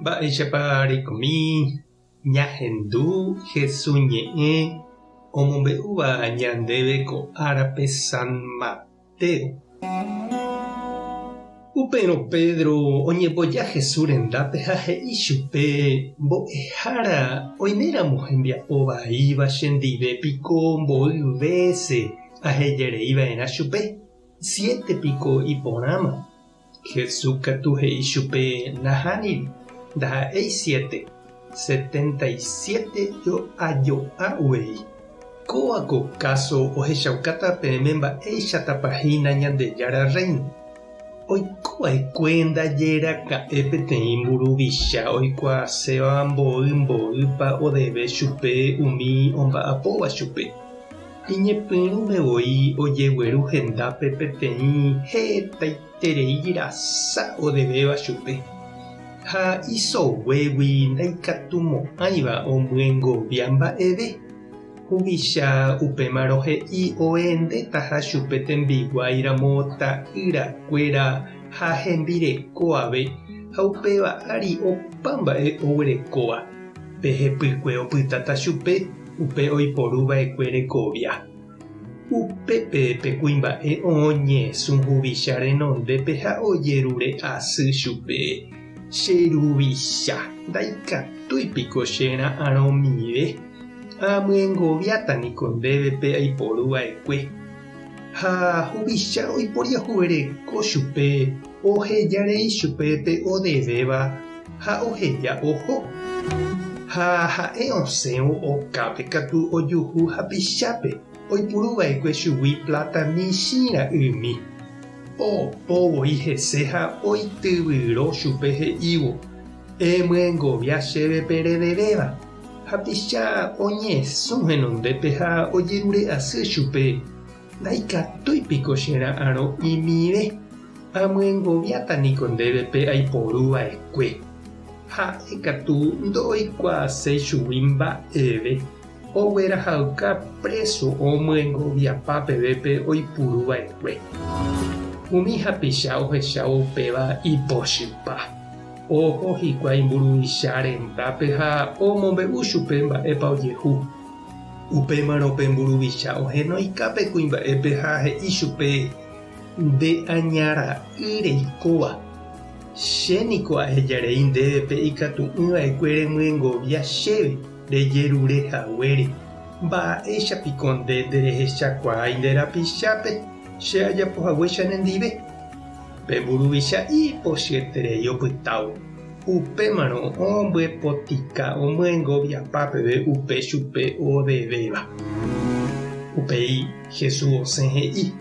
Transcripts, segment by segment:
Mba'éichapa reikomi ñahendu Hesu ñe'ẽ omombe'úva ñandéve ko árape San Mateo? Upérõ Pedro oñemboja Hesu rendápe ha he'i chupe, Mbo'ehára, oiméramo hembiapo vaíva chendive piko mboy vése ahejerei va'erã chupe? Siete piko iporãma? Jesús katu he'i chupe, Nahániri, ndaha'éi siete, 77 jo'ajo'a uvei. Kóva ko káso ohechaukáta peẽme mba'éichatapa hína Ñandejára Rréino. Oiko va'ekue ndaje raka'e peteĩ mburuvicha oikuaaséva mboy mboýpa odeve chupe umi omba'apóva chupe. Iñepyrũme voi ojegueru hendápe peteĩ hetaiterei rasa odevéva chupe, ha isoguégui ndaikatumo'ãiva omyengovia mba'eve. Huvicha upémarõ he'i oendetaha chupe tembiguái ramo ta'yrakuéra ha hembireko ave, ha upéva ári opa mba'e oguerekóva. Pe hepykue opytáta chupe upe oiporu va'ekue rekovia. Upépe pe kuimba'e oñesũ huvicha renondépe ha ojerure asy chupe, Che ruvicha, ndaikatúi piko che ra'arõmive, amyengoviáta niko ndéve pe aiporu va'ekue. Ha huvicha oiporiahuvereko chupe, oheja rei chupe pe odevéva ha oheja oho. Ha ha'e osẽvo okápe katu ojuhu hapichápe oipuru va'ekue chugui pláta michĩ ra'ymi. Opo voi hese ha oityvyro chupe he'ívo, Emyengovia chéve pe redevéva. Hapicha oñesũ henondépe ha ojerure asy chupe, Ndaikatúi piko che ra'arõ imive, amyengoviáta niko ndéve pe aiporu va'ekue. Ha'e katu ndoikuaaséi chugui mba'eve, oguerahauka préso omyengoviapa peve pe oipuru va'ekue. Umi hapicha ohechávo upéva ipochypa. Oho hikuái mburuvicha rendápe ha omombe'u chupe mba'épa ojehu. Upémarõ pe mburuvicha ohenoika pe kuimba'épe ha he'i chupe, Nde aña ra'y reikóva, che niko ahejarei ndéve pe ikatu'ỹ va'ekue remyengovia chéve rejerure haguére. Mba'éicha piko nde nderehechakuaái nde rapichápe che ajapo haguéicha nendive? Pe mburuvicha ipochyeterei opytávo. Upémarõ ombyepotika omyengoviapa peve upe chupe odevéva. Upéi Jesús osẽ he'i,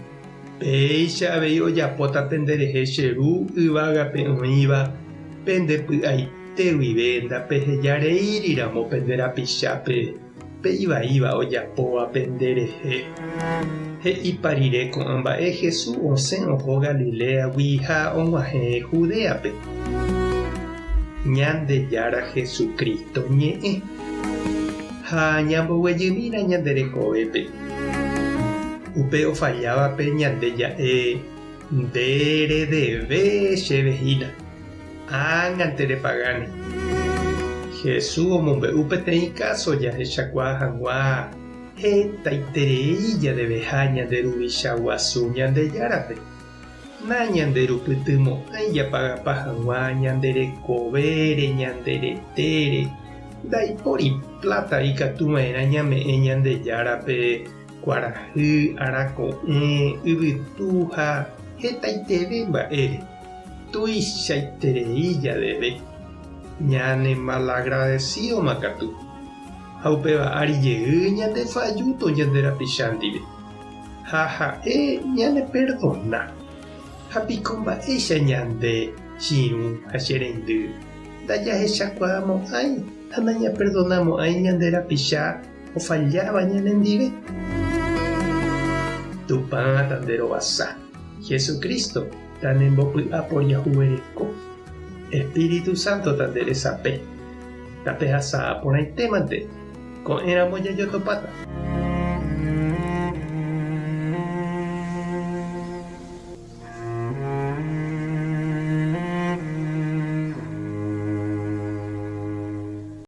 Péicha avei ojapóta penderehe che Ru yvágape oĩva, pende py'aite guive ndapeheja reíri ramo pende rapichápe. Pe ivaíva ojapóva pende rehe. He'ipa rire ko'ã mba'e Jesús osẽ oho Galiléagui ha og̃uahẽ Judéape. Ñandejára Jesucristo ñe'ẽ. Ha ñamboguejymína ñande rekovépe. Upe ofallávape ñande ja'e, Nde redeve chéve hína. Ág̃ante repagáne. Jesús omombe'u peteĩ káso jahechakuaa hag̃ua hetaiterei jadeveha ñande Ruvicha Guasu Ñandejárape. Nañanderupytymo'ãi japagapa hag̃ua ñande rekovére, ñande retére. Ndaipóri pláta ikatuva'erã ñame'ẽ Ñandejárape kuarahy, arako'ẽ, yvytu ha hetaiteve mba'ére. Tuichaiterei jadeve, ñanemalagradesídoma katu, ha upéva ári jey ñandefajúto ñande rapicha ndive, ha ha'e ñaneperdona. Ha piko mba'éicha ñande, che irũ ha che reindy, ndajahechakuaamo'ãi ha nañaperdonamo'ãi ñande rapicha ofalláva ñanendive? Tupã tanderovasa. Jesucristo tanembopy'a poriahuvereko, Espíritu Santo tande resape. Tapehasa porãitémante, ko'ẽramo jajotopáta.